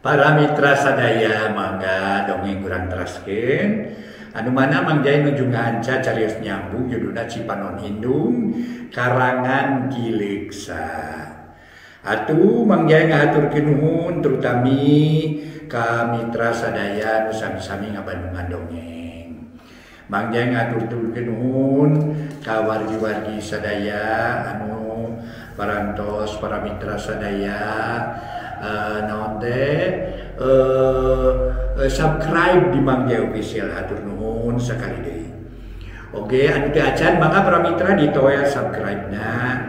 Para mitra sadaya mangga dongeng urang teraskeun anu mana Mang Jaya nuju ngahanca carios nyambung judulna Cipanon Indung karangan Ki Leuksa. Atuh Mang Jaya ngahaturkeun nuhun terutami ka mitra sadaya nu sami-sami ngabandungan dongeng. Mang Jaya ngahaturkeun nuhun ka wargi-wargi sadaya anu parantos para mitra sadaya naon teh subscribe di Mang Jaya Official, hatur nuhun sakali deui. Oke, anu teu acan maka para mitra ditoel subscribe-na,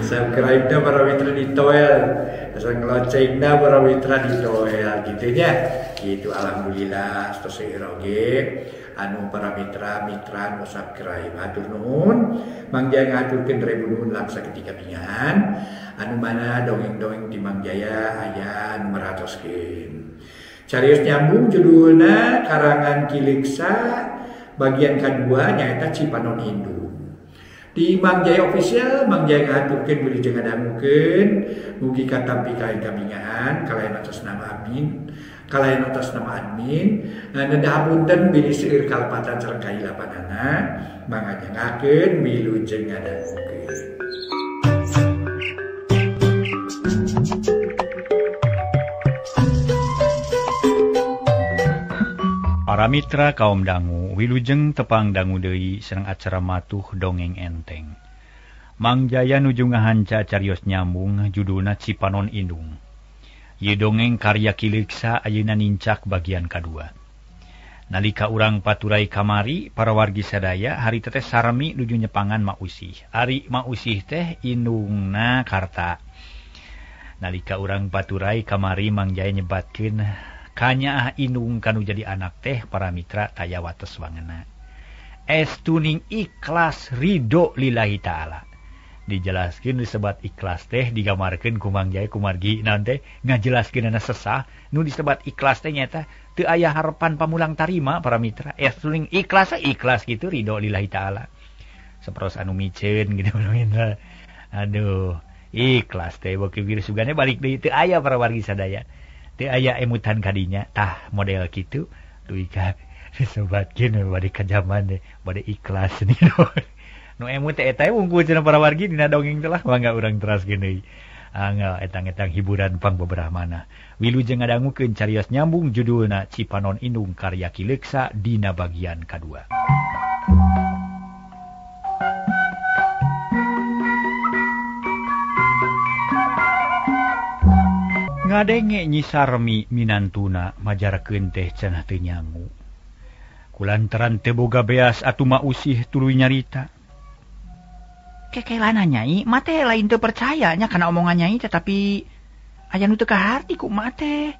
subscribe-na para mitra ditoel, sareng loncengna para mitra ditoel gitu nya. Gitu alhamdulillah tos seueur oge anu para mitra-mitra nu subscribe, hatur nuhun. Mang Jaya ngaturkeun ribu nuhun laksa ketika bingahan anu mana dongeng-dongeng di Mang Jaya aya nu maratoskeun. Carios nyambung judulna karangan Ki Leuksa bagian kadua nyaeta Cipanon Indung. Di Mang Jaya Official Mang Jaya ngaturkeun wilujeng ngadangukeun mugi katampi kalayan kabingahan kalayan atas nama amin kalayan atas nama admin nedah punten bilih seueur kalepatan sareng kahilapanana mangga nyangakeun wilujeng ngadangukeun. Para mitra kaum dangu wilujeng tepang dangu deui sareng acara matuh dongeng enteng. Mang Jaya nuju ngahanca carios nyambung judulna Cipanon Indung. Ieu dongeng karya Ki Leuksa ayeuna nincak bagian kadua. Nalika urang paturai kamari para wargi sadaya hari teteh sarmi nuju nyepangan Mak Usih. Ari Mak Usih teh indungna Karta. Nalika urang paturai kamari Mang Jaya nyebatkeun kanyaah indung kanu jadi anak teh para mitra taya wates wangena. Estuning ikhlas ridho lillahi ta'ala. Dijelaskeun disebat ikhlas teh digambarkeun ku Mang Jaya kumargi naon teh ngajelaskeunana sesah nu disebat ikhlas teh nyaeta teu aya harepan pamulang tarima para mitra. Estuning ikhlas ikhlas gitu ridho lillahi ta'ala. Saperos anu miceun gitu para mitra. Aduh, ikhlas teh beuki sugane balik deui teu aya para wargi sadaya. Teu aya emutan kadinya tah model kitu dugi ka disebatkeun bade ka jaman teh bade ikhlas nih. Nu emut teh eta wungkul cenah para wargi dina dongeng teh lah mangga urang teraskeun deui. Anggal etang-etang hiburan pang beberapa. Wilujeng ngadangukeun carios nyambung judulna Cipanon Indung karya Ki Leuksa dina bagian kadua. Ngadenge Nyi Sarmi minantuna majarkeun teh cenah teu nyangu. Kulantaran teu boga beas atuh Mak Usih tuluy nyarita. Kekelana nyai, ma teh lain teu percaya nya kana omongan nyai tetapi aya nu teu kaharti ku ma teh.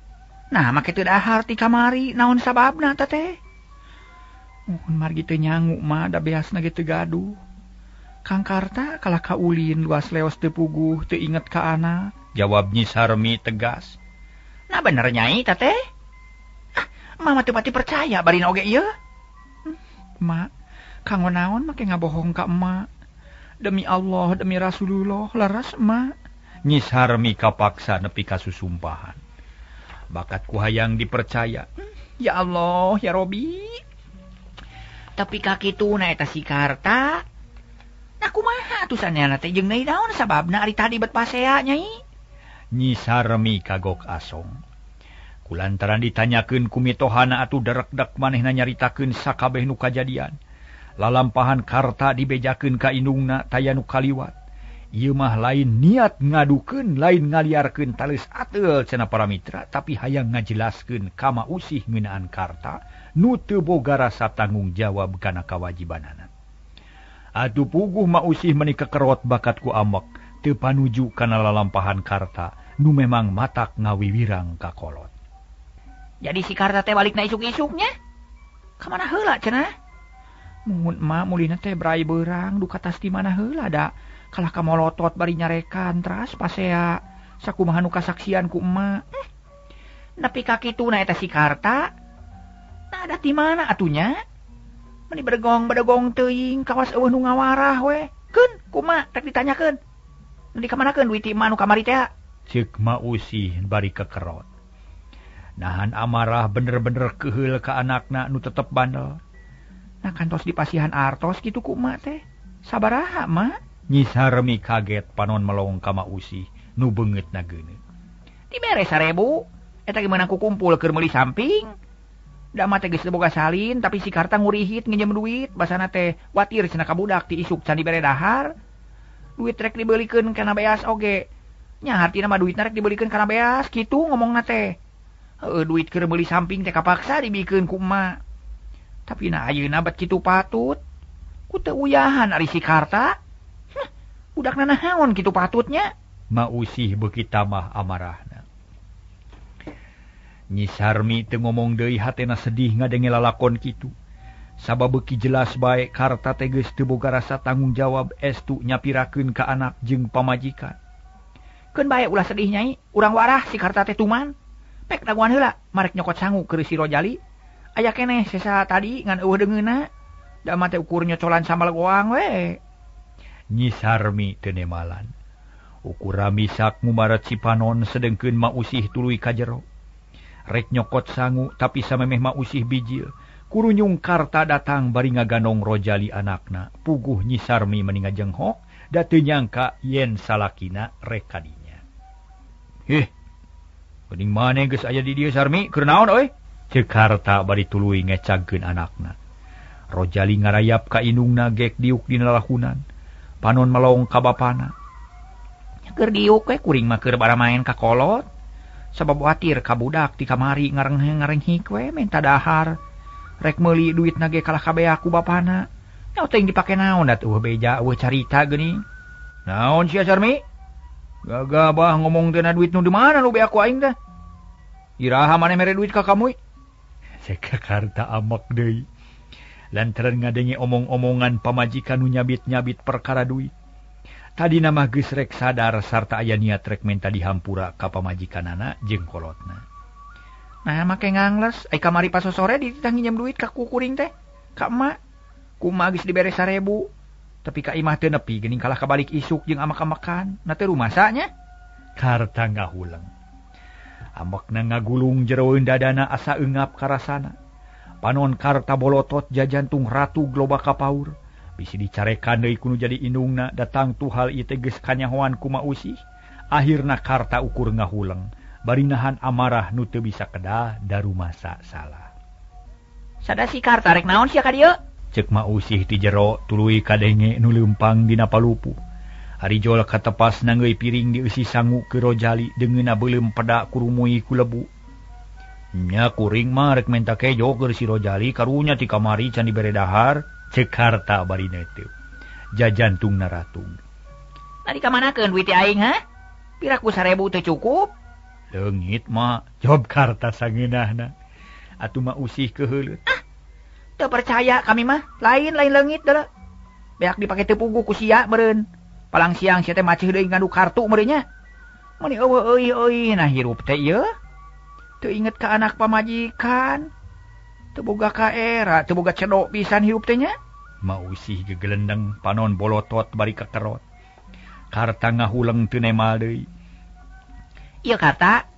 Nah, make teu dahar ti kamari naon sababna ta teh? Muhun margi teu nyangu ma da beasna ge teu gaduh. Kang Karta kalah kaulin luas leos teu puguh teu inget ka anak. Jawab Nyi Sarmi tegas. Nah bener nyai ta teh? Ah, mama teu pati percaya barina oge ieu. Ma, kanggo naon make ngabohong ka emak? Demi Allah, demi Rasulullah, leres emak. Nyi Sarmi kapaksa nepi ka susumpahan. Bakat ku hayang dipercaya. Ya Allah, ya Robi. Tapi kakituna eta si Karta. Nah kumaha atuh saneana teh jeung deui naon sababna ari tadi bet pasea nyai? Nyi Sarmi kagok asong. Kulantaran ditanyakeun ku mitohana atuh derekdek manehna nyaritakeun sakabeh nu kajadian. Lalampahan Karta dibejakeun ka indungna taya nu kaliwat. Ieu mah lain niat ngadukeun, lain ngaliarkeun taleus ateul cenah para mitra, tapi hayang ngajelaskeun ka Mak Usih ngeunaan Karta nu teu boga rasa tanggung jawab kana kawajibanana. Atuh puguh Mak Usih meuni kekerot bakat ku amek teu panuju kana lalampahan Karta nu memang matak ngawiwirang ka kolot. Jadi si Karta teh balikna isuk-isuknya? Ka mana heula cenah? Mun emak mulina teh brai beurang duka tas di mana heula da kalah ka molotot bari nyarekan teras pasea sakumaha nu kasaksian ku emak. Nepi ka kituna eta si Karta. Nah ada di mana atunya? Meni bedegong-bedegong teuing kawas eueuh nu ngawarah we. Keun kumaha rek ditanyakeun. Nu dikamanakeun duit ti emak nu kamari teh? Ceuk Ma Usih bari kekerot. Nahan amarah bener-bener keheul ka anakna nu tetep bandel. Nah kantos dipasihan artos kitu ku emak teh. Sabaraha, Mak? Nyi Sarmi kaget panon melong ka Ma Usih nu beungeutna geuneut. Dibere 1000. Eta ge meunang ku kumpul keur meuli samping. Da mah teh geus boga salin tapi si Karta ngurihit nginjem duit, basana teh watir cenah ka budak ti isuk can dibere dahar. Duit rek dibeulikeun kana beas oge. Nya hartina mah duitna rek dibeulikeun kana beas kitu ngomongna teh. Heueuh duit keur meuli samping teh kapaksa dibikeun ku emak. Tapi na ayeuna bet kitu patut. Ku teu uyahan ari si Karta. Heh, budakna naon kitu patutnya? Ma Usih beuki tambah amarahna. Nyi Sarmi teu ngomong deui hatena sedih ngadenge lalakon kitu. Sabab beuki jelas bae Karta teh geus teu boga rasa tanggung jawab estu nyapirakeun ka anak jeung pamajikan. Keun bae ulah sedih nyai, urang warah si Karta teh tuman. Pek daguan heula, marek nyokot sangu keur si Rojali. Aya keneh sesa tadi ngan eueuh deungeunna. Da mah teh ukur nyocolan sambal goang we. Nyi Sarmi teu nemalan. Ukura misak ngumaret si panon sedengkeun Ma Usih tuluy ka jero. Rek nyokot sangu tapi samemeh Ma Usih bijil. Kurunyung Karta datang bari ngaganong Rojali anakna. Puguh Nyi Sarmi meni ngajenghok da teu nyangka yen salakina rek ka dinya. Heh. Geuning maneh geus aya di dieu Sarmi, keur naon euy? Ceuk Karta bari tuluy ngecagkeun anakna. Rojali ngarayap ka indungna gek diuk dina lahunan. Panon melong ka bapana. Keur diuk we kuring mah keur baramaen ka kolot. Sabab watir ka budak ti kamari ngarenghek we menta dahar. Rek meuli duitna ge kalah kabeh ku bapana. Nya teuing dipake naon atuh beja eueuh carita geuning. Naon sia Sarmi? Gagabah ngomong teh na duit nu di mana nu beak ku aing teh? Iraha maneh mere duit ka kamu? Ceuk Karta amak deui. Lantaran ngadenge omong-omongan pamajikan nu nyabit-nyabit perkara duit. Tadina mah geus rek sadar sarta aya niat rek menta dihampura ka pamajikanana jeung kolotna. Nah make ngangles, ai kamari pasosore dititah nginjem duit ka kukuring teh. Ka emak. Ku emak geus dibere 1000. Tapi ka imah teu nepi geuning kalah kabalik isuk jeung amak-amakan. Na teu rumasa nya. Karta ngahuleng. Amakna ngagulung jeroeun dadana asa eungap karasana. Panon Karta bolotot jajantung ratu globa kapaur. Bisi dicarekan deui kudu jadi indungna datang tu hal ieu teh geus kanyahoan ku Ma Usih. Akhirna Karta ukur ngahuleng bari nahan amarah nu teu bisa kedah darumasa salah. Sada si Karta rek naon sia ka dieu? Ceuk Ma Usih ti jero tuluy kadenge nu leumpang dina palupuh. Ari jol katepas nanggeuy piring dieusi sangu ke Rojali deungeunna beuleum peda kurumui ku lebu. Nya kuring mah rek menta kejo keur si Rojali karunya ti kamari can dibere dahar. Ceuk Karta bari neuteup. Jajantungna ratung. Nah dikamanakeun duit ti aing ha? Piraku 1000 teu cukup? Leungit mah, jawab Karta sangeunahna. Atuh Ma Usih keuheuleut. Ah, teu percaya kami mah, lain-lain leungit deuleu. Beak dipake teu puguh ku sia meureun. Palang siang sia teh maceuh deui ngadu kartu meureun nya. Meuni eueuh euy euy nah hirup teh ieu. Teu inget ka anak pamajikan. Teu boga ka era, teu boga cedok pisan hirup teh nya. Ma Usih gegelendeng panon bolotot bari kekerot. Karta ngahuleng teu nemal deui. Ieu Karta,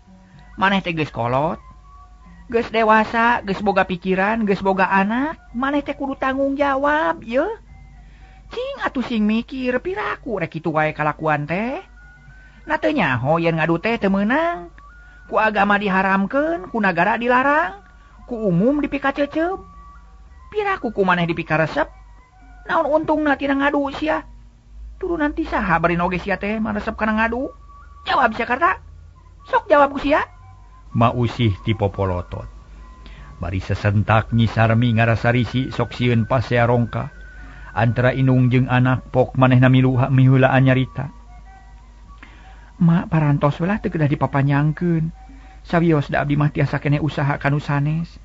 maneh teh geus kolot, geus dewasa, geus boga pikiran, geus boga anak, maneh teh kudu tanggung jawab ieu. Cing atuh sing mikir piraku rek kitu wae kalakuan teh. Na teu nyaho yen ngadu teh teu meunang. Ku agama diharamkeun, ku nagara dilarang, ku umum dipikacecep. Piraku ku maneh dipikaresep. Naon untungna tina ngadu sia? Turunan ti saha bari oge sia teh maresep kana ngadu? Jawab sia Karta. Sok jawab ku sia. Ma Usih ti popolotot. Bari sesentak Nyi Sarmi ngarasa risi sok sieun pasea rongka. Antara indung jeung anak pok manehna miluha miheulaan nyarita. Mak parantos we lah teu kedah dipapanyangkeun. Sawios da abdi mah tiasa keneh usaha kanu sanes.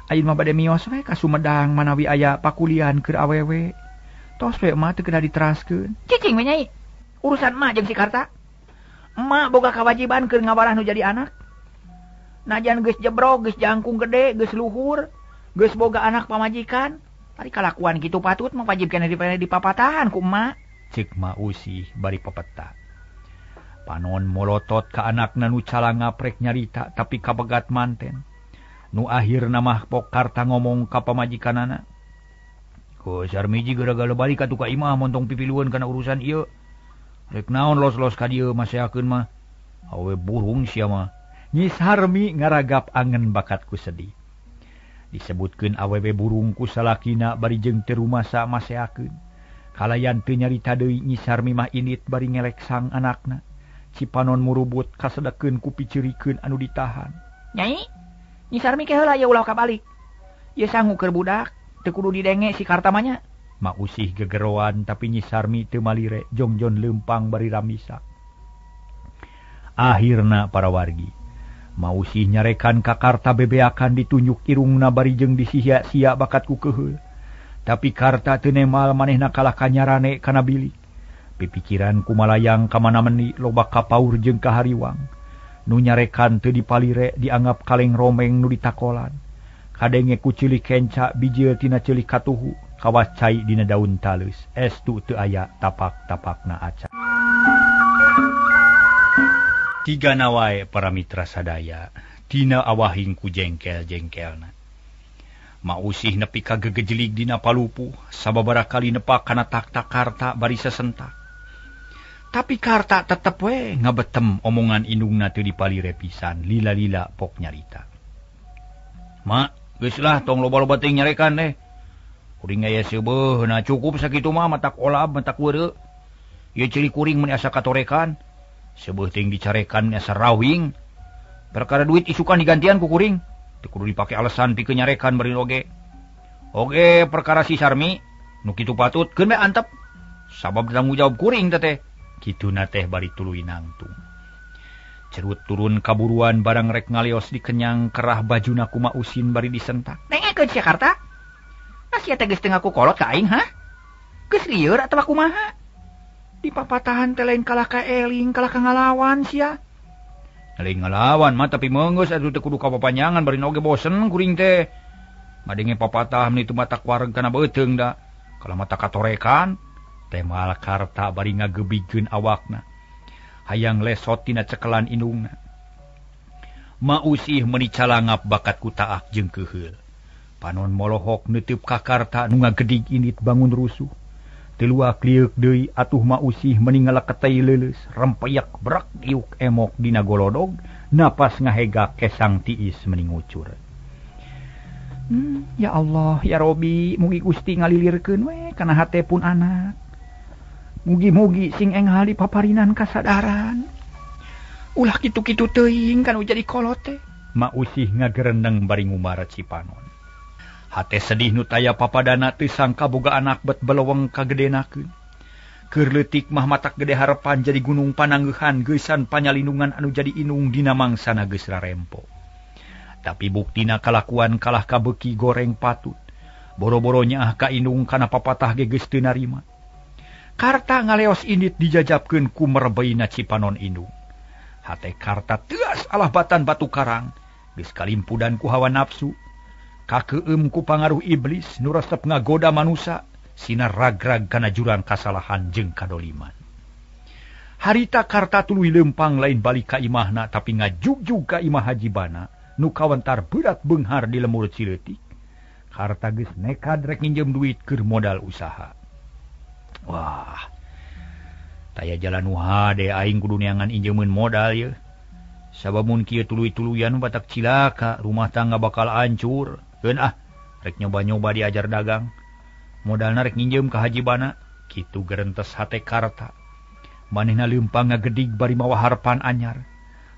Ayeuna mah bade mios we ka Sumedang manawi aya pakulian keur awewe. Tos we emak teu kedah diteraskeun. Cicing we nyai. Urusan emak jeung si Karta. Emak boga kewajiban keur ngawarah nu jadi anak. Najan geus jebrog, geus jangkung gede, geus luhur, geus boga anak pamajikan. Ari kalakuan kitu patut mah wajib keneh dipapatahan ku emak. Ceuk Ma Usih bari pepeta. Panon molotot ka anakna nu calangaprek nyarita tapi kabegat manten. Nu akhirna mah pok Karta ngomong ka pamajikanana. Ko Sarmiji gara-gara balik atuh ka imah montong pipilueun kana urusan ieu. Rek naon los-los ka dieu maseakeun mah. Awe burung sia mah. Nyi Sarmi ngaragap angen bakatku sedih. Disebutkeun awewe burung ku salakina bari jeung teu rumasa maseakeun. Kalayan teu nyarita deui Nyi Sarmi mah indit bari ngelek sang anakna. Cipanon murubut kasedekeun ku piceurikeun anu ditahan. Nyai, Nyi Sarmi ke heula ye ulah kabalik. Ye sangu keur budak, teu kudu didenge si Karta mah nya. Mausih gegeroan tapi Nyi Sarmi teu malire jongjon leumpang bari ramisak. Akhirna para wargi Mausih nyarekan ka Karta bebeakan ditunjuk irungna bari jeung disisia-sia bakat ku keheul. Tapi Karta teu nemal manehna kalah kanyarane kana bilik. Pipikiran kumalayang ka mana meni loba kapaur jeung kahariwang. Nu nyarekan teu dipalire dianggap kaleng romeng nu ditakolan. Kadenge ku ceulik kenca bijil tina ceulik katuhu kawas cai dina daun taleus. Estu teu aya tapak-tapakna aca. Tiga nawae para mitra sadaya tina awahing ku jengkel-jengkelna. Mausih nepi ka gegejelig dina palupuh sababaraha kali nepak kana takta Karta bari sesentak. Tapi Karta tetep we ngabetem omongan indungna teu dipalire pisan lila-lila pok nyarita. Ma, geus lah tong loba-loba teuing nyarekan teh. Kuring aya seubeuh na cukup sakitu mah matak olab matak weureu. Ieu ciri kuring mun asa katorekan. Seubeuh teuing dicarekan asa rawing. Perkara duit isukan digantian ku kuring. Teu kudu dipake alasan pikeun nyarekan bari oge. Oge perkara si Sarmi nu kitu patut keun we antep. Sabab tanggung jawab kuring teh. Kituna teh bari tuluy nangtung. Cerut turun kaburuan barang rek ngaleos dikenyang kerah bajuna ku Mausin bari disentak. Dengekeun sia Karta. Sia teh geus teu ngaku kolot ka aing ha? Geus lieur atawa kumaha? Di papatahan teh lain kalah ka eling kalah ka ngalawan sia. Lain ngalawan mah tapi meunggeus atuh teu kudu ka papanjangan bari oge bosen kuring teh. Madenge papatah meni teu matak wareg kana beuteung da. Kalah mata katorekan temal Karta bari ngagebigkeun awakna. Hayang lesot tina cekelan indungna. Mausih meuni calangap bakat ku taak jeung keheul. Panon molohok neuteub ka Karta nu ngagedig indit bangun rusuh. Tiluak lieuk deui atuh Mausih meuni ngalaketei leuleus, rempeyak brak iuk emok dina golodog, napas ngahegak kesang tiis meuni ngucur. Ya Allah, ya Robi, mugi Gusti ngalilirkeun we kana hate pun anak. Mugi-mugi sing enghal dipaparinan kasadaran. Ulah kitu-kitu teuing kanu jadi kolot teh. Mausih ngagerendeng bari ngumara Cipanon. Hate sedih nu taya papadana teu sangka boga anak bet beleweng kagedenakeun. Keur leutik mah matak gede harepan jadi gunung pananggeuhan geusan panyalindungan anu jadi inung dina mangsana geus rarempo. Tapi buktina kalakuan kalah kabeuki goreng patut. Boro-boro nyaah ka indung kana papatah ge geus teu narima. Karta ngaleos indit dijajabkeun ku merbeina Cipanon indung. Hate Karta teuas alah batan batu karang, geus kalimpudan ku hawa nafsu. Kakeum ku pangaruh iblis nu resep ngagoda manusa, sinar ragrag kana jurang kasalahan jeung kadoliman. Harita Karta tuluy leumpang lain balik ka imahna tapi ngajugjug ka imah Haji Bana nu kawentar berat beunghar di lemur Cileutik. Karta geus nekad rek nginjem duit keur modal usaha. Wah, taya jalan nu hade aing kudu neangan injemeun modal ye. Sabab mun kieu tuluy-tuluyan batak cilaka, rumah tangga bakal hancur. Keun ah, rek nyoba-nyoba diajar dagang. Modalna rek nginjem ka Haji Bana, kitu gerentes hate Karta. Manehna leumpang ngagedig bari mawa harepan anyar.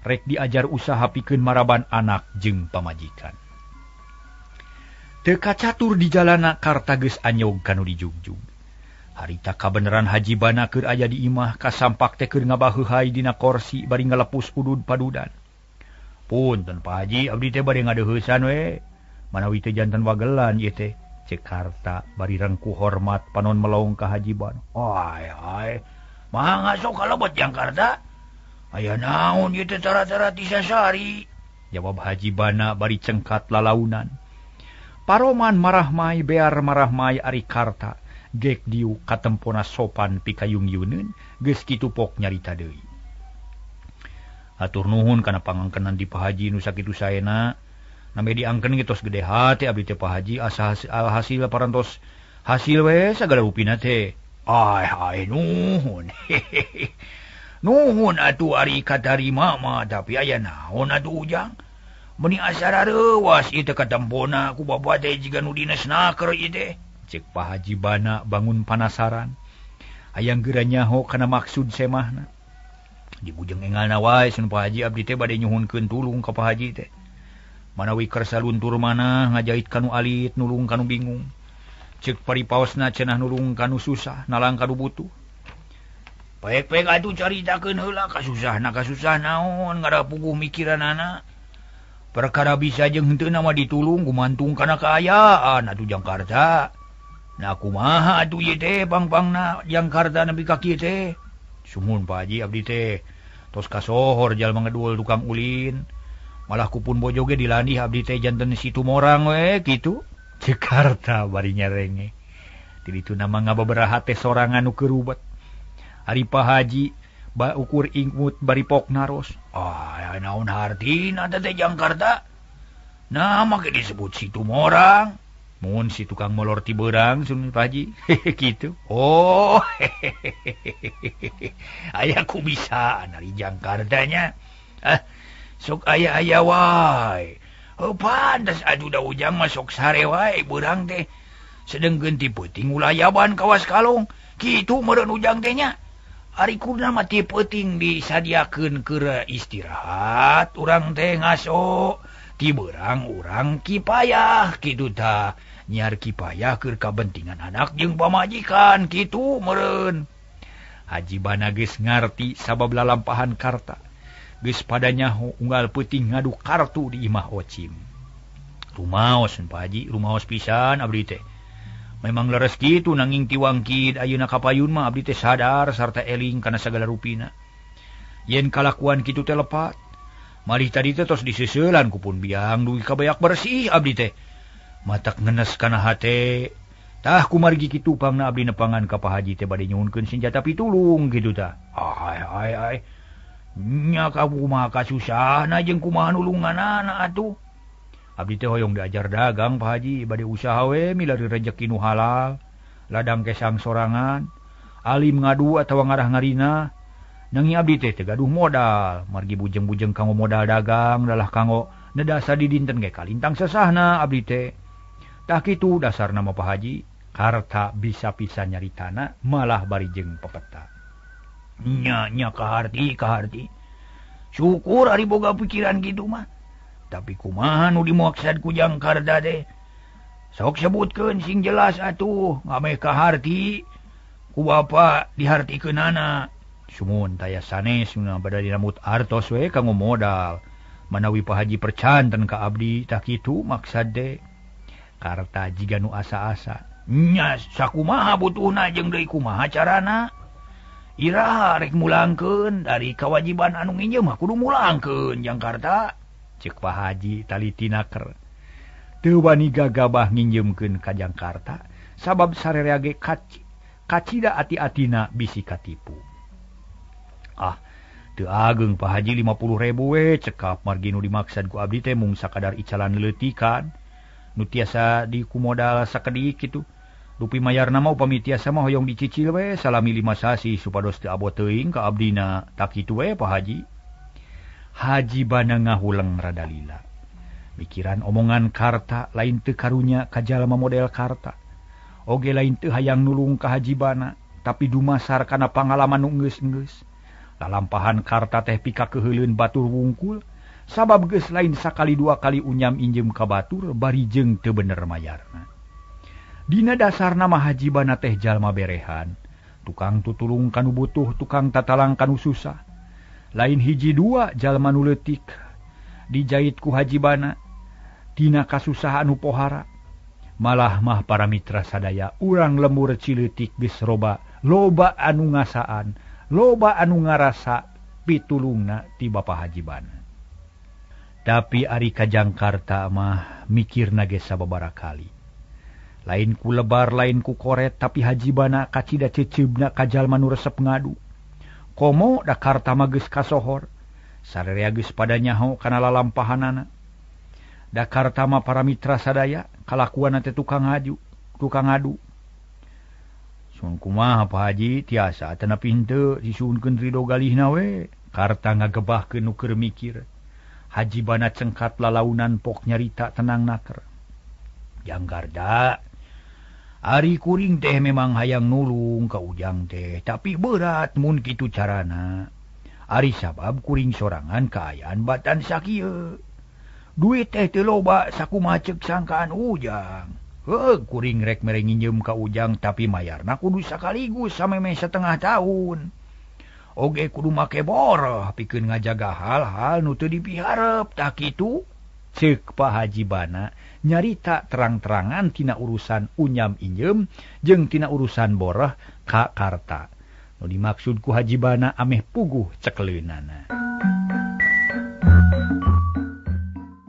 Rek diajar usaha pikeun maraban anak jeung pamajikan. Teu kacatur di jalana Karta geus anyog kanu dijugjug. Harita kabeneran Haji Bana keur aya di imah kasampak teh keur ngabaheuhai dina korsi bari ngalepus udud padudan. Punten Pak Haji, abdi teh bade ngadeuheusan we. Manawi teh janten wagelan ieu teh. Cek Karta bari rengku hormat panon melong ka Haji Bana. Ai ai, mangga sok kalebet jang Karta. Aya naon ieu teh tara-tara ti sasari? Jawab Haji Bana bari cengkat lalaunan. Paroman marahmai bear marahmai ari Karta. Gek diu katempona sopan pikayung yuneun geus kitu pok nyarita deui. Hatur nuhun kana pangangkenan di Pak Haji nu sakitu saena. Name diangken ge tos gede hate abdi teh Pak Haji asa alhasil parantos hasil we sagala rupina teh. Ai ai nuhun. Nuhun atuh ari katarima mah tapi aya naon atuh Ujang. Meuni asa rareuwas ieu teh katempona ku bapa teh jiga nu dinas naker ieu teh. Cek Pak Haji Bana bangun panasaran. Hayang geura nyaho kana maksud semahna. Dibujeng engalna wae sun Pak Haji abdi teh bade nyuhunkeun tulung ka Pak Haji teh. Manawi kersa luntur manah ngajait kanu alit nulung kanu bingung. Cek paripaosna cenah nulung kanu susah nalang kanu butuh. Paek-paek atuh caritakeun heula kasusahna kasusah naon ngarapuguh mikiranana. Perkara bisa jeung henteu mah ditulung gumantung kana kaayaan atuh Jangkarta. Nah kumaha atuh ieu teh pang-pangna Jangkarta nepi ka kieu teh. Sumuhun Pak Haji abdi teh tos kasohor jalma ngedul tukang ulin. Malah kupun bojo ge dilandih abdi teh janten situ morang we kitu. Jakarta bari nyarenge. Ti ditu nama ngababaraha teh sorangan nu keur ruwet. Ari Pak Haji ba ukur ingut bari pok naros. Ah naon hartina teh Jakarta. Nah make disebut situ morang. Mun si tukang molor ti beurang sun Pak Haji gitu. Oh aya ku bisa ari Jangkartanya. Ah sok aya-aya wae. Oh pantas atuh da Ujang mah sok sare wae beurang teh. Sedengkeun ti peuting ulayaban kawas kalong. Kitu meureun Ujang teh nya. Ari kurna mah ti peuting disadiakeun keur istirahat urang teh ngaso. Ti beurang urang kipayah kitu tah. Nyiar kipayah keur kabentingan anak jeung pamajikan kitu meureun. Haji Bana geus ngarti sabab lalampahan karta. Geus pada nyaho unggal peuting ngadu kartu di imah Ocim. Rumaos Pak Haji, rumaos pisan abdi teh. Memang leres kitu nanging tiwangkid ayeuna kapayun mah abdi teh sadar sarta eling kana sagala rupina. Yen kalakuan kitu teh lepat. Malih tadi teh tos diseuselan ku pun biang dugi ka bayak bersih abdi teh. Matak ngenes kana hate. Tah kumargi kitu pangna abdi nepangan ka Pak Haji teh bade nyuhunkeun senjata pitulung kitu tah. Ai ai ai. Nya kamu mah kasusahna jeung kumaha nulunganana atuh. Abdi teh hoyong diajar dagang Pak Haji bade usaha we milari rejeki nu halal. Ladang kesang sorangan, alim ngadu atawa ngarah ngarina. Nanging abdi teh teu gaduh modal, margi bujeng-bujeng kanggo modal dagang dalah kanggo nedasa di dinten ge kalintang sesahna abdi teh. Tah kitu dasarna mah Pak Haji, karta bisa pisan nyaritana malah bari jeung pepeta. Nya nya kaharti kaharti. Syukur ari boga pikiran kitu mah. Tapi kumaha nu dimaksad ku Jangkarta teh? Sok sebutkeun sing jelas atuh, ngameh kaharti ku bapa dihartikeunana. Sumuhun taya sanes nu bada dinamut artos we kanggo modal. Manawi Pak Haji percanten ka abdi tah kitu maksad teh. Karta jiga nu asa-asa. Nya sakumaha butuhna jeung deui kumaha carana? Iraha rek mulangkeun dari kewajiban anu nginjem mah kudu mulangkeun Jangkarta. Cek Pak Haji tali tinaker. Teu wani gagabah nginjemkeun ka Jangkarta sabab sarerea ge kacida ati-atina bisi katipu. Ah, teu ageung Pak Haji 50.000 we cekap margi nu dimaksad ku abdi teh mung sakadar icalan leuletikan. Nu tiasa dikumodal sakedik kitu. Rupi mayarna mah upami tiasa mah hoyong dicicil we salami 5 sasih supados teu abot teuing ka abdina. Tak kitu we Pak Haji. Haji Bana ngahuleng rada lila. Mikiran omongan karta lain teu karunya ka jalma model karta. Oge lain teu hayang nulung ka Haji Bana, tapi dumasar kana pangalaman nu geus-geus. Lalampahan karta teh pika keuheuleun batur wungkul, sabab geus lain sakali dua kali unyam injem ka batur bari jeung teu bener mayarna. Dina dasarna mah Haji Bana teh jalma berehan, tukang tutulung kanu butuh, tukang tatalang kanu susah. Lain hiji dua jalma nu leutik dijait ku Haji Bana tina kasusahan nu pohara. Malah mah para mitra sadaya urang lembur Cileutik geus roba loba anu ngasaan, loba anu ngarasa pitulungna ti Bapa Haji Bana. Tapi ari ka Jangkarta mah mikirna ge sababaraha kali. Lain ku lebar, lain ku koret, tapi Haji Bana kacida ceceubna ka jalma nu resep ngadu. Komo da karta mah geus kasohor. Sararea geus pada nyaho kana lalampahanana. Da Karta mah para mitra sadaya kalakuanna teh tukang ngaju, tukang ngadu. Sun kumaha Pak Haji tiasa teu henteu disuhunkeun ridho galihna we. Karta ngagebahkeun nu keur mikir. Haji Bana cengkat lalaunan pok nyarita tenang naker. Janggarda ari kuring teh memang hayang nulung ka Ujang teh, tapi berat mun kitu carana. Ari sabab kuring sorangan kaayaan batan sakieu. Duit teh teu loba sakumaha ceuk sangkaan Ujang. Heuh, kuring rek mere nginjem ka Ujang tapi mayarna kudu sakaligus samemeh setengah tahun. Oge kudu make boroh pikeun ngajaga hal-hal nu teu dipiharep tah kitu. Ceuk Pak Haji Bana nyarita terang-terangan tina urusan unyam injem jeung tina urusan boroh ka Karta. Nu dimaksud ku Haji Bana ameh puguh cekeleunana.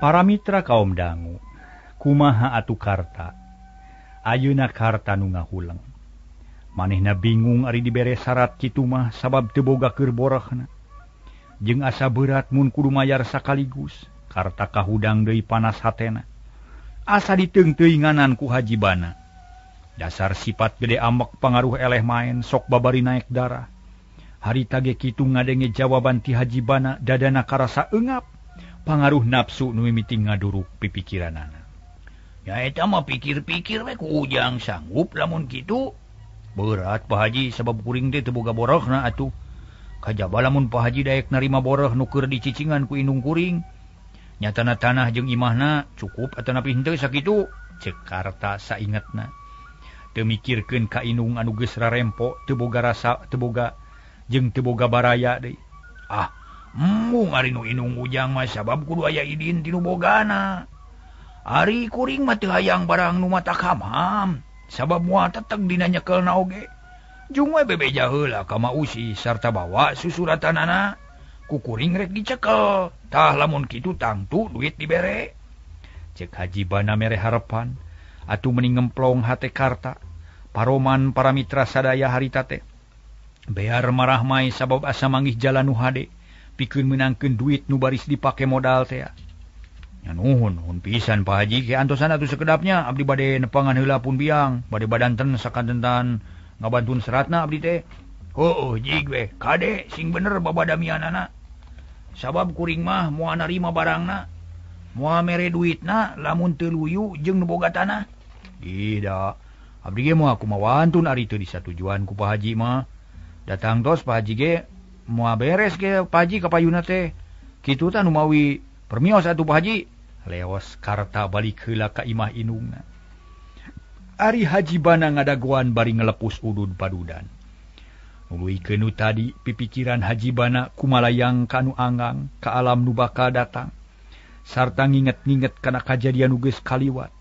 Para mitra kaum dangu, kumaha atuh Karta? Ayeuna Karta nu ngahuleng. Manehna bingung ari dibere syarat kitu mah sabab teu boga keur borohna. Jeung asa berat mun kudu mayar sakaligus. Karta kahudang deui panas hatena. Asa diteungteuinganan ku Haji Bana. Dasar sifat gede ambek pangaruh eleh maen sok babari naek darah. Harita ge kitu ngadenge jawaban ti Haji Bana dadana karasa eungap. Pangaruh nafsu nu mimiti ngaduruk pipikiranana. Ya eta mah pikir-pikir we ku Ujang sanggup lamun kitu. Berat Pak Haji sabab kuring teh teu boga borohna atuh. Kajaba lamun Pak Haji daek narima boroh nu keur dicicingan ku indung kuring. Nyatana tanah jeung imahna cukup atanapi henteu sakitu. Ceuk Karta saingetna. Teu mikirkeun ka indung anu geus rarempo teu boga rasa teu boga jeung teu boga baraya deui. Ah, embung ari nu indung Ujang mah sabab kudu aya idin ti nu bogana. Ari kuring mah teu hayang barang nu matak hamam sabab moal teteg dina nyekelna oge. Jung we bebeja heula ka Ma Usi sarta bawa susuratanana. Kukuring rek dicekel. Tah lamun kitu tangtu duit dibere. Cek Haji Bana mere harepan atuh meni ngemplong hate Karta. Paroman para mitra sadaya harita teh bear marah mai sabab asa manggih jalan nu hade pikeun meunangkeun duit nu baris dipake modal teh. Nya nuhun nuhun pisan Pak Haji ke antosan atuh sekedapnya abdi bade nepangan heula pun biang bade badanten sakantentan ngabantun seratna abdi teh. Heueuh jig we kade sing bener babadamianana. Sabab kuring mah moal narima barangna, moal mere duitna lamun teu luyu jeung nu boga tanah. Tidak, abdi ge moal kumaha wantun ari teu disatujuan ku Pak Haji mah. Datang tos Pak Haji ge moal beres ge Pak Haji ka payuna teh. Kitu tah nu mawi permios atuh Pak Haji. Leos Karta balik heula ka imah indungna. Ari Haji Bana ngadagoan bari ngelepus udud padudan. Nuluykeun nu tadi pipikiran Haji Bana kumalayang ka nu anggang ka alam nu bakal datang. Sarta nginget-nginget kana kajadian nu geus kaliwat.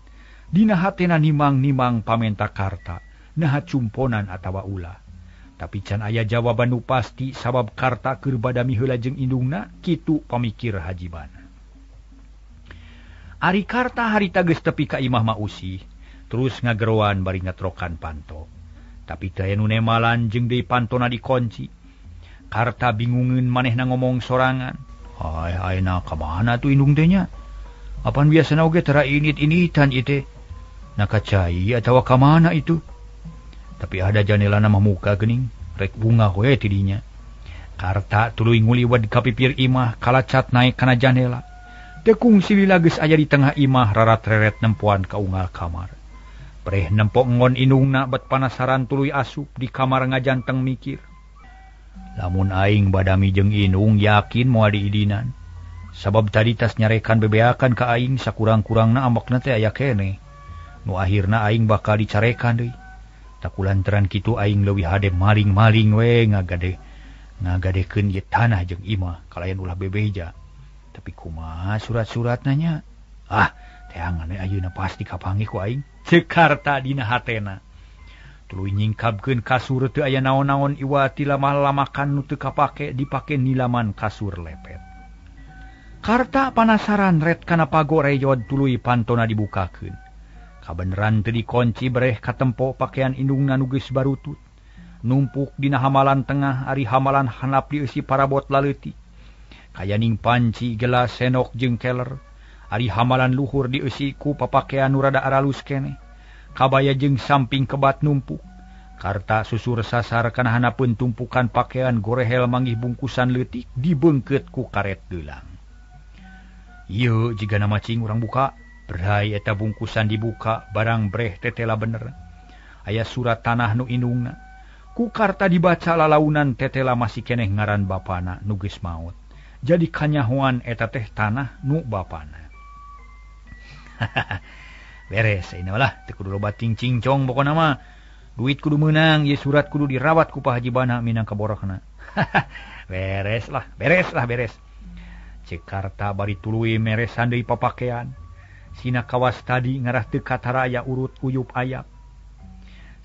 Dina hatena nimang-nimang pamenta Karta, naha cumponan atawa ulah. Tapi can aya jawaban nu pasti sabab Karta keur badami heula jeung indungna, kitu pamikir Haji Bana. Ari Karta harita geus tepi ka imah Ma Usi, terus ngageroan bari ngetrokan panto. Tapi teu aya nu nemalan jeung deui pantona dikunci. Karta bingungeun manehna ngomong sorangan. Ai ayeuna ka mana tuh indung teh nya? Apan biasana oge tara init-initan ieu teh. Na ka cai atawa ka mana itu? Tapi ada janelana mah muka geuning, rek bunga we ti dinya. Karta tuluy nguliwat ka pipir imah kalacat naek kana janela. Teu kungsi lila geus aya di tengah imah rarat-reret nempoan ka unggal kamar. Preh nempok ngon indungna bet panasaran tuluy asup di kamar ngajanteng mikir. Lamun aing badami jeung indung yakin moal diidinan. Sabab tadi tas nyarekan bebeakan ka aing sakurang-kurangna ambekna teh aya keneh. Nu akhirna aing bakal dicarekan deui. Takulantaran kitu aing leuwih hade maling-maling we ngagadekeun ieu tanah jeung imah kalayan ulah bebeja. Tapi kumaha surat-suratna nya? Ah, teangan we ayeuna pasti kapanggih ku aing. Ceuk Karta dina hatena. Tuluy nyingkabkeun kasur teu aya naon-naon iwa ti lamah-lamakan nu teu kapake dipake nilaman kasur lepet. Karta panasaran ret kana pago reyod tuluy pantona dibukakeun. Kabeneran teu dikonci bereh katempo pakaian indungna nu geus barutut. Numpuk dina hamalan tengah ari hamalan handap dieusi parabot laleutik. Kayaning panci, gelas, senok jeung keler. Ari hamalan luhur dieusi ku papakean nu rada aralus keneh. Kabaya jeung samping kebat numpuk. Karta susur sasar kana hanapeun tumpukan pakaian gorehel manggih bungkusan leutik dibeungkeut ku karet geulang. Ieu jigana macing urang buka, berai eta bungkusan dibuka barang breh tetela bener. Aya surat tanah nu indungna. Ku karta dibaca lalaunan tetela masih keneh ngaran bapana nu geus maot. Jadi kanyahoan eta teh tanah nu bapana. Beres ini lah teu kudu loba cingcong pokona mah. Duit kudu meunang, ieu surat kudu dirawat ku Pak Haji Bana minangka borokna. Beres lah, beres lah, beres. Cek Karta bari tuluy meresan deui papakean. Sina kawas tadi ngarah teu kataraya urut uyup ayap.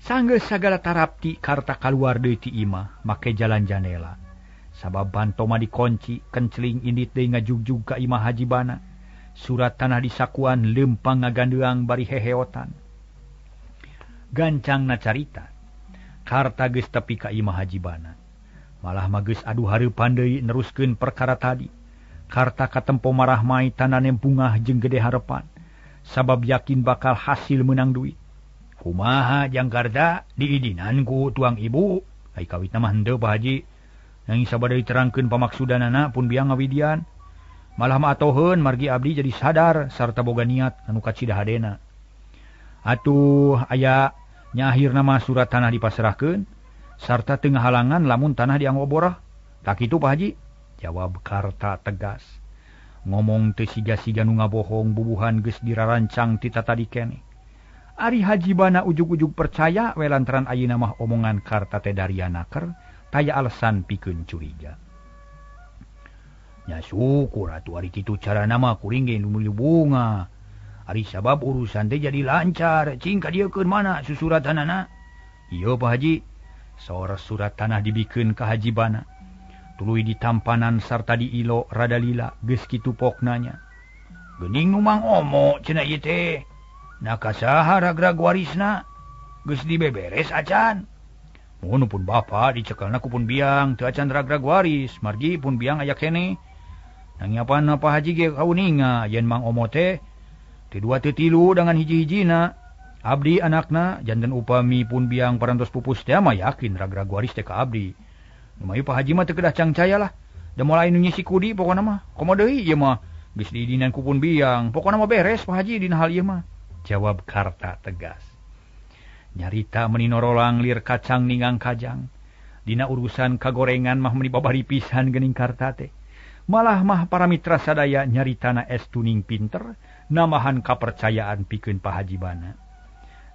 Sanggeus sagala tarapti Karta kaluar deui ti imah make jalan janela. Sabab banto mah dikunci, kenceling indit deui ngajugjug ka imah Haji Bana. Surat tanah disakuan leumpang ngagandeang bari heheotan. Gancangna carita Karta geus tepi ka imah Haji Bana. Malah mah geus adu hareupan deui neruskeun perkara tadi. Karta katempo marah mai tanane bungah jeung gede harepan sabab yakin bakal hasil menang duit. Kumaha jang Karta diidinan ku tuang ibu? Ai kawitna mah henteu Pak Haji. Nanging sabada diterangkeun pamaksudanana pun biang ngawidian. Malah mah atoheun margi abdi jadi sadar sarta boga niat anu kacida hadena. Atuh aya nya akhirna mah surat tanah dipasrahkeun sarta teu ngahalangan lamun tanah dianggo borah. Tak kitu Pak Haji? Jawab Karta tegas. Ngomong teu siga-siga nu ngabohong bubuhan geus dirarancang ti tatadi keneh. Ari Haji Bana ujug-ujug percaya we lantaran ayeuna mah omongan Karta teh daria naker taya alasan pikeun curiga. Nya syukur atuh ari kitu carana mah kuring ge nu meuli bunga. Ari sabab urusan teh jadi lancar, cing ka dieu keun mana susuratanana? Ieu Pak Haji, saur surat tanah dibikeun ka Haji Bana. Tuluy ditampanan sarta diilo rada lila geus kitu pokna nya. Geuning nu Mang Omo cenah ieu teh. Na ka saha ragrag warisna? Geus dibeberes acan. Mun pun bapa dicekelna ku pun biang teu acan ragrag waris, margi pun biang aya keneh. Nanging apana Pak Haji ge kauninga yen Mang Omo teh teu dua teu tilu dengan hiji-hijina. Abdi anakna janten upami pun biang parantos pupus teh mah yakin ragrag waris teh ka abdi. Lumayu Pak Haji mah teu kedah cangcaya lah. Da moal anu nyisi kudi pokona mah. Komo deui ieu mah geus diidinan ku pun biang. Pokona mah beres Pak Haji dina hal ieu mah. Jawab Karta tegas. Nyarita meuni norolang lir kacang ningang kajang. Dina urusan kagorengan mah meuni babari pisan geuning Karta teh. Malah mah para mitra sadaya nyaritana estuning pinter namahan kapercayaan pikeun Pak Haji Bana.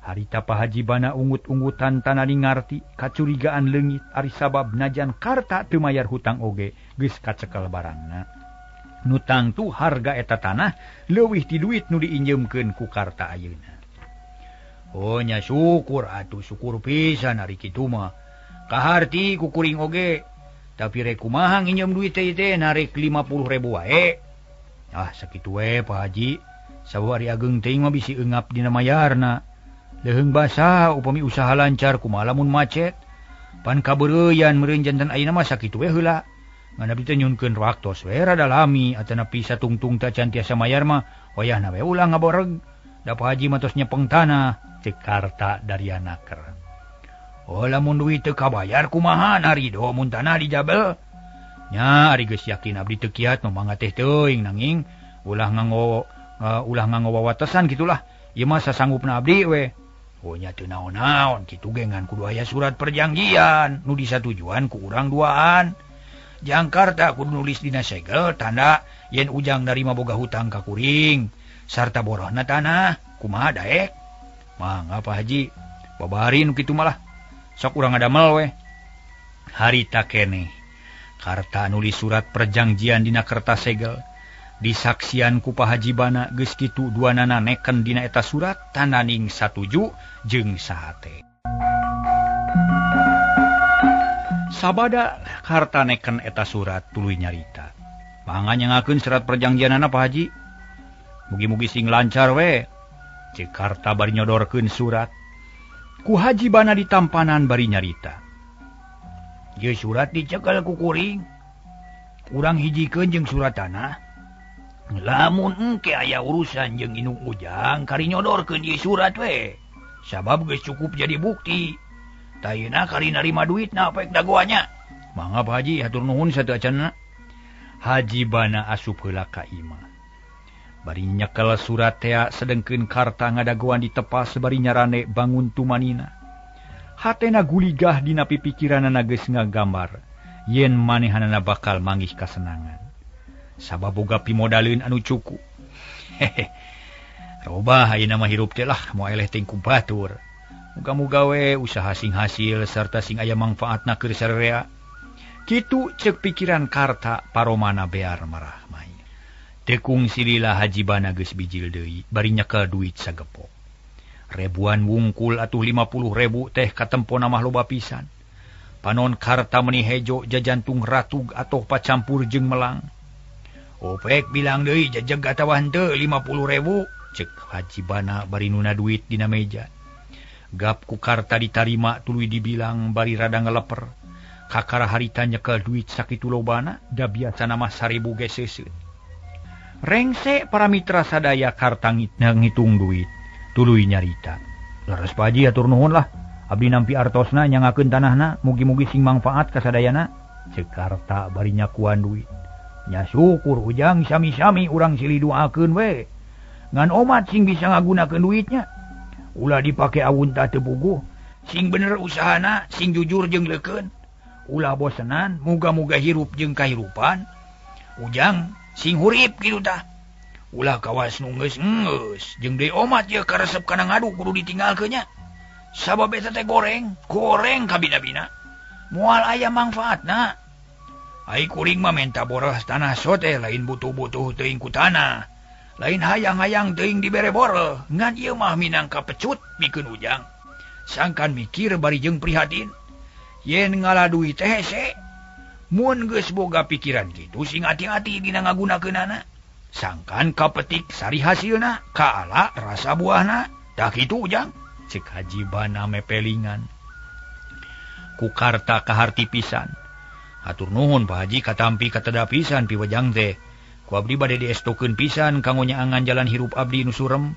Harita Pak Haji Bana ungut-ungutan tanani ngarti kacurigaan leungit ari sabab najan Karta teu mayar hutang oge geus kacekel barangna. Nu tangtu harga eta tanah leuwih ti duit nu diinjeumkeun ku Karta ayeuna. Oh nya syukur atuh syukur pisan ari kitu mah. Kaharti ku kuring oge. Tapi rek kumaha nginjem duit teh teh narik 50.000 wae. Ah sakitu we Pak Haji. Sabab ari ageung teuing mah bisi eungap dina mayarna. Leuheung basah upami usaha lancar kumaha lamun macet. Pan kabeureuyan meureun janten ayeuna mah sakitu we heula. Ngan abdi teh nyunkeun waktos we rada lami atanapi satungtung teh can tiasa mayar mah wayahna we ulah ngaboreg. Da Pak Haji mah tos nyepeng tanah cek Karta daria naker. Oh lamun duit teu kabayar kumaha narido mun tanah dijabel. Nya ari geus yakin abdi teu kiat mah mangga teh teuing nanging ulah nganggo wawatesan kitulah. Ieu mah sasanggupna abdi we. Oh nya teu naon-naon kitu ge ngan kudu aya surat perjanjian nu disatujuan ku urang duaan. Jang Karta kudu nulis dina segel tanda yen ujang narima boga hutang ka kuring sarta borohna tanah kumaha daek. Mangga Pak Haji babari nu kitu malah. Sok urang ngadamel we. Harita keneh Karta nulis surat perjanjian dina kertas segel disaksian ku Pak Haji Bana geus kitu duanana neken dina eta surat tananing satuju jeung sahate. Sabada Karta neken eta surat tuluy nyarita. Mangga nyangakeun surat perjanjianana Pak Haji. Mugi-mugi sing lancar we. Cek Karta bari nyodorkeun surat. Ku Haji Bana ditampanan bari nyarita. Ieu surat dicekel ku kuring. Urang hijikeun jeung surat tanah. Lamun engke aya urusan jeung indung Ujang kari nyodorkeun ieu surat we. Sabab geus cukup jadi bukti. Tayina kari narima duitna pek dagoannya. Mangga Pak Haji hatur nuhun sateuacanna. Haji Bana asup heula ka imah. Bari nyekel surat tea sedengkeun Karta ngadagoan ditepas bari nyarane bangun tumanina. Hatena guligah dina pipikiranana geus ngagambar yen manehanana bakal manggih kasenangan. Sabab boga pimodaleun anu cukup. Hehe. Robah ayeuna mah hirup teh lah moal eleh teh ku batur. Muga-muga we usaha sing hasil sarta sing aya mangfaatna keur sararea. Kitu ceuk pikiran Karta paromana bear marahmai. Tekung silila Haji Bana geus bijil deui bari nyekel duit sagepok. Ribuan wungkul atuh 50.000 teh katempona mah loba pisan. Panon Karta meni hejo jajantung ratug atoh pacampur jeung melang. Opek bilang deui jejeg atawa henteu 50.000 cek Haji Bana bari nuna duit dina meja. Gap ku Karta ditarima tuluy dibilang bari rada ngeleper. Kakara harita nyekel duit sakitu lobana da biasana mah 1.000 ge seuseut. Rengse para mitra sadaya Karta ngitung duit tuluy nyarita. Leres Pak Haji atur nuhun lah. Abdi nampi artosna nyangakeun tanahna mugi-mugi sing mangfaat ka sadayana. Ceuk Karta bari nyakuan duit. Nya syukur Ujang sami-sami urang silih doakeun we. Ngan omat sing bisa ngagunakeun duitnya. Ulah dipake awun tah teu puguh. Sing bener usahana, sing jujur jeung leukeun. Ulah bosenan, muga-muga hirup jeung kahirupan. Ujang sing hurip kitu tah. Ulah kawas nu geus-geus jeung deui omat ieu karesep kana ngadu kudu ditinggalkeun nya. Sabab eta teh goreng, goreng kabina-bina. Moal aya mangfaatna. Ai kuring mah menta boreh tanah sote lain butuh-butuh teuing ku tanah. Lain hayang-hayang teuing dibere boreh, ngan ieu mah minangka pecut mikeun Ujang. Sangkan mikir bari jeung prihatin. Yen ngala duit teh hese. Mun geus boga pikiran kitu sing ati-ati dina ngagunakeunana. Sangkan kapetik sari hasilna, kaala rasa buahna. Tah kitu Ujang. Cek Haji Bana mepelingan. Ku Karta kaharti pisan. Hatur nuhun Pak Haji katampi kateda pisan piwejang teh. Ku abdi bade diestokeun pisan kanggo nyaangan jalan hirup abdi nu surem.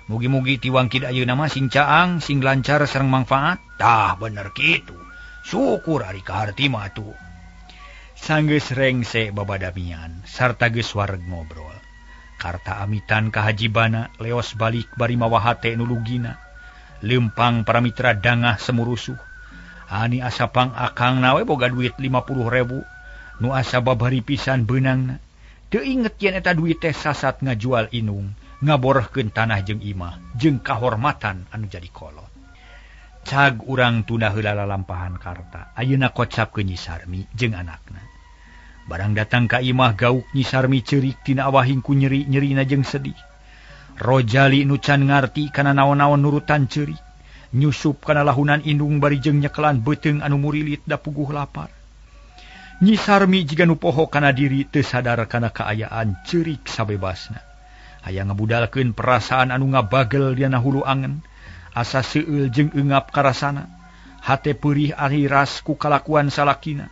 Mugi-mugi tiwangkid ayeuna mah sing caang, sing lancar sareng mangfaat. Tah bener kitu. Syukur ari kaharti mah atuh. Sanggeus rengse babadamian sarta geus wareg ngobrol. Karta amitan ka Haji Bana leos balik bari mawa hate nu lugina. Lempang para mitra dangah semurusuh. Ani asa pang akang nawe boga duit 50.000 nu asa babari pisan beunangna. Teu inget yen eta duit teh sasat ngajual inung, ngaborehkeun tanah jeung imah, jeung kahormatan anu jadi kolot. Cag urang tunda heula lalampahan Karta, ayeuna kocap ke Nyi Sarmi jeung anakna. Barang datang ka imah gauk Nyi Sarmi ceurik tina awahing ku nyeri-nyerina jeung sedih. Rojali nu can ngarti kana naon-naon nurutan ceurik. Nyusup kana lahunan indung bari jeung nyekelan beuteung anu murilit da puguh lapar. Nyi Sarmi jiga nu poho kana diri teu sadar kana kaayaan ceurik sabebasna. Hayang ngabudalkeun perasaan anu ngabagel dina hulu angen, asa seueul jeung eungap karasana. Hate peurih ari ras ku kalakuan salakina.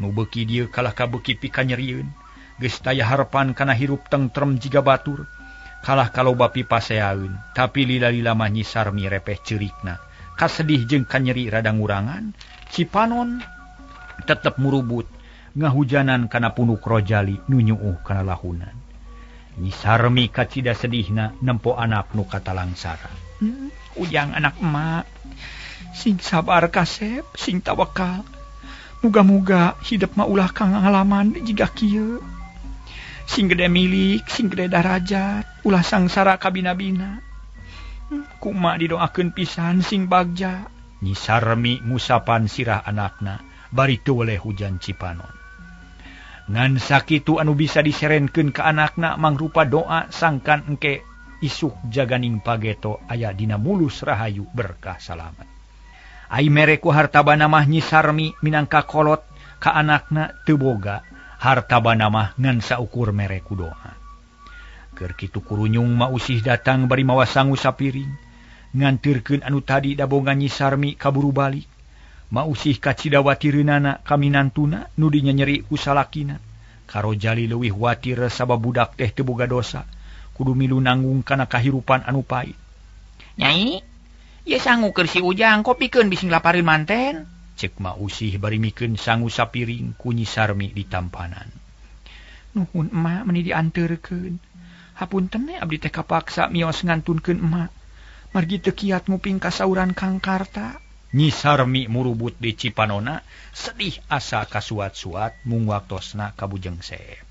Nu beuki dieu kalah ka beuki pikanyerieun. Geus taya harepan kana hirup tengtrem jiga batur. Kalah kaloba pipaseaeun, tapi lila-lila mah Nyi Sarmi repeh ceurikna. Kasedih jeung kanyeri rada ngurangan, Cipanon tetep murubut ngahujanan kana punuk Rojali nu nyuuh kana lahunan. Nyi Sarmi kacida sedihna nempo anak nu katalangsara. Ujang anak emak, sing sabar kasep, sing tawakal. Muga-muga hidup mah ulah kang ngalaman jiga kieu. Sing gede milik, sing gede darajat, ulah sangsara kabina-bina. Kuma didoakeun pisan sing bagja. Nyi Sarmi ngusapan sirah anakna bari teu weleh hujan Cipanon. Ngan sakitu anu bisa diserenkeun ka anakna mangrupa doa sangkan engke isuk jaganing pageto aya dina mulus rahayu berkah salamet. Ai mere ku harta bana mah Nyi Sarmi minangka kolot ka anakna teu boga. Harta bana mah ngan saukur mere ku doa. Keur kitu kurunyung ma usih datang bari mawa sangu sapiring. Ngantirkeun anu tadi dabongan Nyi Sarmi kaburu balik. Ma usih kacida watireunana ka minantuna nu dinyeri ku salakina. Karojali leuwih watir sabab budak teh teu boga dosa, kudu milu nanggung kana kahirupan anu pait. Nyai, ieu sangu keur si Ujang kopikeun bising lapareun manten. Cek Ma Usih bari mikeun sangu sapiring ku Nyi Sarmi ditampanan. Nuhun emak meni dianterkeun. Hapunten we abdi teh kapaksa mios ngantunkeun emak. Margi teu kiat nguping kasauran Kang Karta. Nyi Sarmi murubut di Cipanona, sedih asa kasuat-suat mung waktosna kabujeng seep.